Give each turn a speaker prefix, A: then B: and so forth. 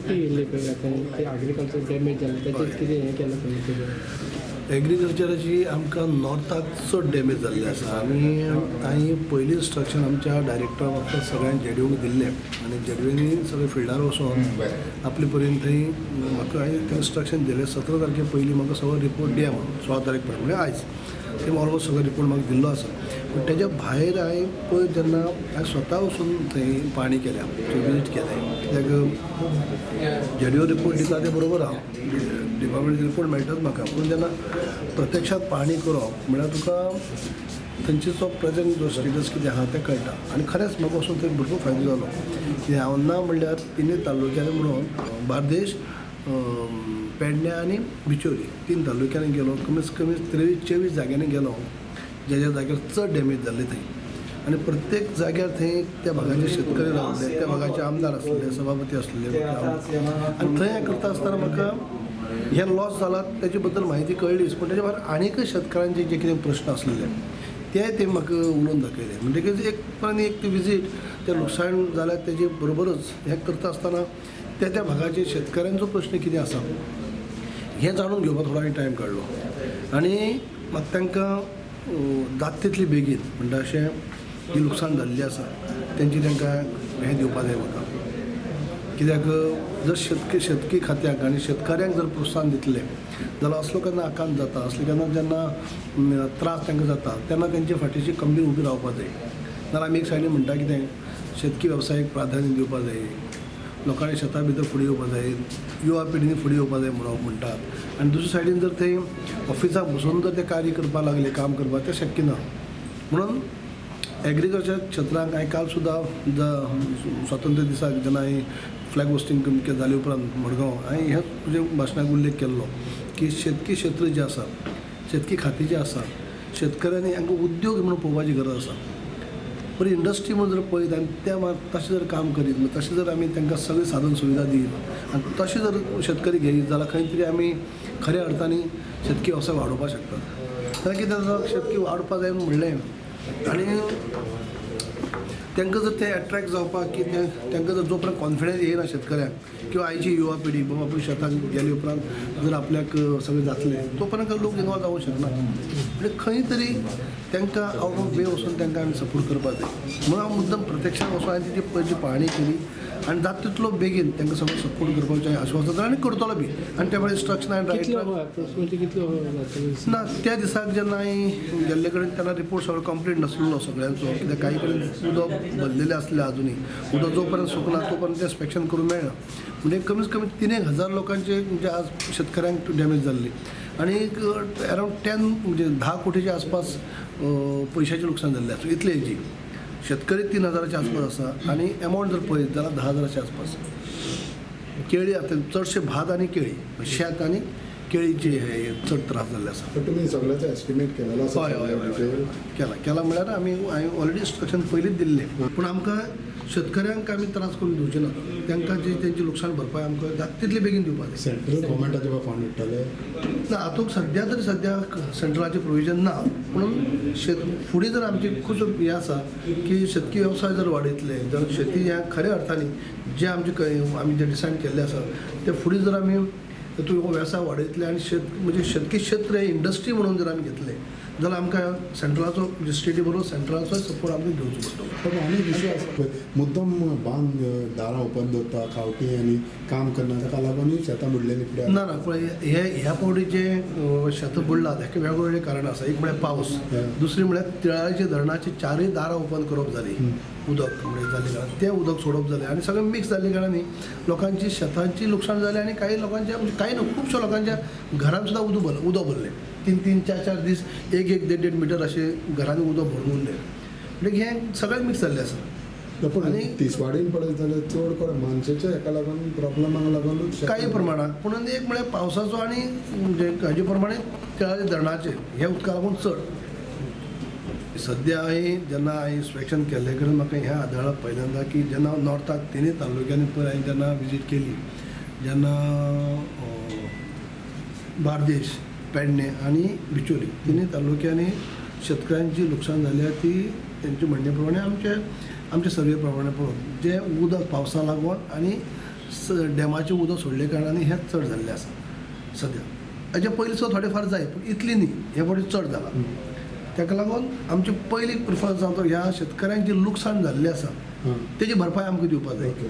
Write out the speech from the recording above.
A: शेती येयल्ली पळय आतां ते एग्रीकल्चर डॅमेज जालें ताचेर कितें हें केलां तुमी तुजें?
B: एग्रीकल्चराची आमकां नॉर्थाक चड डॅमेज जाल्ली आसा आनी हांवें पयलीं इन्स्ट्रक्शन आमच्या डायरेक्टरा म्हाका सगळ्यांक जेडिओंक दिल्लें आनी जेडिओनी सगळे फिल्डार वचोन आपले परीन थंय म्हाका हांवें इन्स्ट्रक्शन दिलें 17 तारखे पयलीं म्हाका सगळो रिपोर्ट दिया म्हणून 16 तारीख पर्यंत म्हणजे आयज ते ऑलमोस्ट सगळो रिपोर्ट म्हाका दिल्लो आसा. पूण तेज्या भायर हांवें पळय जेन्ना हांवें स्वता वचून थंय पाणी केल्या, विजीट केलें, कित्याक जेडिओ रिपोर्ट दिता तें बरोबर आहा, डिपार्टमेंट रिपोर्ट मेळटाच म्हाका, पूण जेन्ना प्रत्यक्षात पाहणी करप म्हळ्यार तुका थंयचो जो प्रेजेंट जो स्टेटस कितें आहा तें कळटा. आनी खरेंच म्हाका वचून थंय भरपूर फायदो जालो की हांव ना म्हणल्यार तिनूय तालुक्यांनी म्हणून बार्देश, पेडण्या आनी बिचोली 3 तालुक्यांनी गेलो, कमीत कमी 23-24 जाग्यांनी गेलो ज्या ज्या जाग्यार चड डॅमेज जाल्ली थंय. आनी प्रत्येक जाग्यार थंय त्या भागाचे शेतकरी रावले, त्या भागाचे आमदार आसले, सभापती आसले आनी थंय हें करता आसतना म्हाका हे लॉस जाला तेजे बद्दल म्हायती कळ्ळीच, पूण तेजे भायर आनीकय शेतकारांचे जे कितें प्रश्न आसलेले ते ते म्हाका उलोवन दाखयले. म्हणटकीच एक पर्यंत एक ती विजीट ते लुकसाण जाल्या तेजे बरोबरच हें करता आसतना त्या त्या भागाचे शेतकऱ्यांचो प्रश्न कितें आसा हें जाणून घेवपाक थोडो हांवें टायम काडलो आनी म्हाका तांकां जाता तितली बेगीन म्हणटा अशें जी लुकसाण जाल्ली आसा तेंची तांकां हें दिवपाक जाय म्हाका. कित्याक जर शेतकी खात्याक आनी शेतकाऱ्यांक जर प्रोत्साहन दितले जाल्यार असलो केन्ना आकांत जाता, असले केन्ना जेन्ना त्रास तांकां जाता तेन्ना तेंचे फाटीची खंबीर उबी रावपाक जाय. जाल्यार आमी एक सायडीन म्हणटा कितें शेतकी वेवसायाक प्राधान्य दिवपाक जाय, लोकांनी शेता भितर फुडें येवपाक जाय, युवा पिढींनी फुडें येवपाक जाय म्हणून म्हणटात आनी दुसरे सायडीन जर ते ऑफिसाक बसून जर ते कार्य करपाक लागले, काम करपाक, तें शक्य ना. म्हणून एग्रीकल्चर क्षेत्रांत हांवें काल सुद्दां स्वातंत्र्य दिसाक जेन्ना हांवें फ्लॅग होस्टिंग जाले उपरांत मडगांव हांवें ह्याच म्हज्या भाशणाक उल्लेख केल्लो की शेतकी क्षेत्र जें आसा, शेतकी खातें जें आसा, शेतकऱ्यांनी हांकां उद्योग म्हणून पळोवपाची गरज आसा. बरी इंडस्ट्री म्हणून जर पळयत आनी त्या तशें जर काम करीत, तशें जर आमी तांकां सगळी साधन सुविधा दीत आनी तशें जर शेतकरी घेयत जाल्यार खंय तरी आमी खऱ्या अर्थान शेतकी वेवसाय वाडोवपाक शकतात. कारण कितें जाता, शेतकी वाडपाक जाय म्हणलें आनी तांकां जर ते एट्रेक्ट जावपाक की तांकां जर जो पर्यंत कॉन्फिडन्स येयना शेतकऱ्यांक किंवा आयची युवा पिढी बाबा आपूण शेताक गेले उपरांत जर आपल्याक सगळें जातलें तो पर्यंत लोक इनवॉल्व जावंक शकना. म्हणजे खंय तरी तांकां आवट ऑफ वे वचून तांकां आमी सपोर्ट करपाक जाय. म्हणून हांव मुद्दम प्रत्यक्षात वचून हांवें तेजी पयली पाहणी केली आनी जाता तितलो बेगीन तांकां सगळो सपोर्ट करपाचें आश्वासन दिलें आनी करतलो बी. आनी त्या प्रमाणे इन्स्ट्रक्शन हांवें डायरेक्टर ना त्या दिसाक जेन्ना हांवें गेल्ले कडेन तेन्ना रिपोर्ट सगळो कंप्लीट नासलेलो सगळ्यांचो, कित्याक काही कडेन उदक भरलेलें आसलें, आजुनूय उदक जो पर्यंत सुकना तो पर्यंत तें इन्स्पेक्शन करूंक मेळना. म्हणजे कमीत कमी 3,000 लोकांचे म्हणजे आज शेतकऱ्यांक डॅमेज जाल्ली आनी अरावंड 10 म्हणजे 10 कोटीच्या आसपास पयशाचें लुकसाण जाल्लें आसा. इतलें जी शेतकरी 3,000च्या आसपास आसा आनी एमावंट जर पळयत जाल्यार 10,000च्या आसपास. केळी आतां चडशे भात आनी केळी, शेत आनी केळीचे हे चड त्रास जाल्ले आसा.
C: तुमी सगळ्याचो एस्टिमेट केलेलो आसा?
B: हय हय हय, केला केला म्हळ्यार आमी हांवें ऑलरेडी इन्स्ट्रक्शन पयलींच दिल्लें, पूण आमकां शेतकऱ्यांक आमी त्रास करून दिवचे ना, तांकां जी तेंची लुकसाण भरपाय आमकां जाता तितली बेगीन दिवपाक जाय.
C: सेंट्रल गव्हर्मेंटाचे फंड हाडटले
B: ना हातूंत सद्या तरी सद्या सेंट्रलाचें प्रोविजन ना, पूण फुडें जर आमची खूब हें आसा की शेतकी वेवसाय जर वाडयतले जाल्यार शेती ह्या खऱ्या अर्थान जे आमचे आमी जे डिसायड केल्लें आसा ते फुडें जर आमी तातूंत वेवसाय वाडयतले आनी म्हणजे शेतकी क्षेत्र हें इंडस्ट्री म्हणून जर आमी घेतलें जाल्यार आमकां सेंट्रलाचो म्हणजे स्टेटी बरोबर सेंट्रलाचोय सपोर्ट आमकां घेवचो पडटलो.
C: पण आनी इशू आसा, मुद्दम बांद दारां ओपन दवरता खावटी आनी काम करना, ताका लागूनय शेतां बुडलेलीं फुडें.
B: ना ना, पळय हे ह्या फावटी जे शेतां बुडलां ताका वेगवेगळे कारणां आसा. एक म्हळ्यार पावस, दुसरी म्हळ्यार तिळारीच्या धरणाची 4 दारां ओपन करप जाली, उदक म्हणजे जाल्ले कारणान तें उदक सोडप जालें आनी सगळें मिक्स जाल्ले कारणान लोकांची शेतांची लुकसाण जालें आनी काही लोकांच्या म्हणजे काही न्हू खुबश्या लोकांच्या घरान सुद्दां उदक भरलें. 3-3, 4-4 दीस 1-1, 1.5-1.5 मिटर अशें घरांनी उदक भरून उरलें. म्हणजे हें सगळें मिक्स जाल्लें आसा.
C: पूण आनी तिसवाडीन पळयत जाल्यार चड करून मानशेच्या हेका लागून प्रॉब्लमाक लागून
B: काही प्रमाणात, पूण एक म्हळ्यार पावसाचो आनी म्हणजे हाजे प्रमाणे तिळारी धरणाचे हे उदका लागून चड. सद्या हांवें जेन्ना हांवें इन्स्पेक्शन केल्ले कडेन म्हाका हें आदळां पहिल्यांदा की जेन्ना नॉर्थाक तिनूय तालुक्यांनी पळय हांवें जेन्ना विजीट केली जेन्ना बार्देश, पेडणे आनी बिचोली तिनूय तालुक्यांनी शेतकऱ्यांची लुकसाण जाल्या ती तेंचे म्हणणे प्रमाणे आमचे आमचे सर्वे प्रमाणे पळोवन जें उदक पावसा लागून आनी डॅमाचें उदक सोडले कारणान हें चड जाल्लें आसा सद्या. हाजे पयलीं सुद्दां थोडे फार जाय, पूण इतली न्ही, हे फावटी चड जाला. ताका लागून आमची पयली प्रिफरन्स आसा ह्या शेतकऱ्यांक जी लुकसाण जाल्लें आसा तेजी भरपाय आमकां दिवपाक जाय.
C: ओके.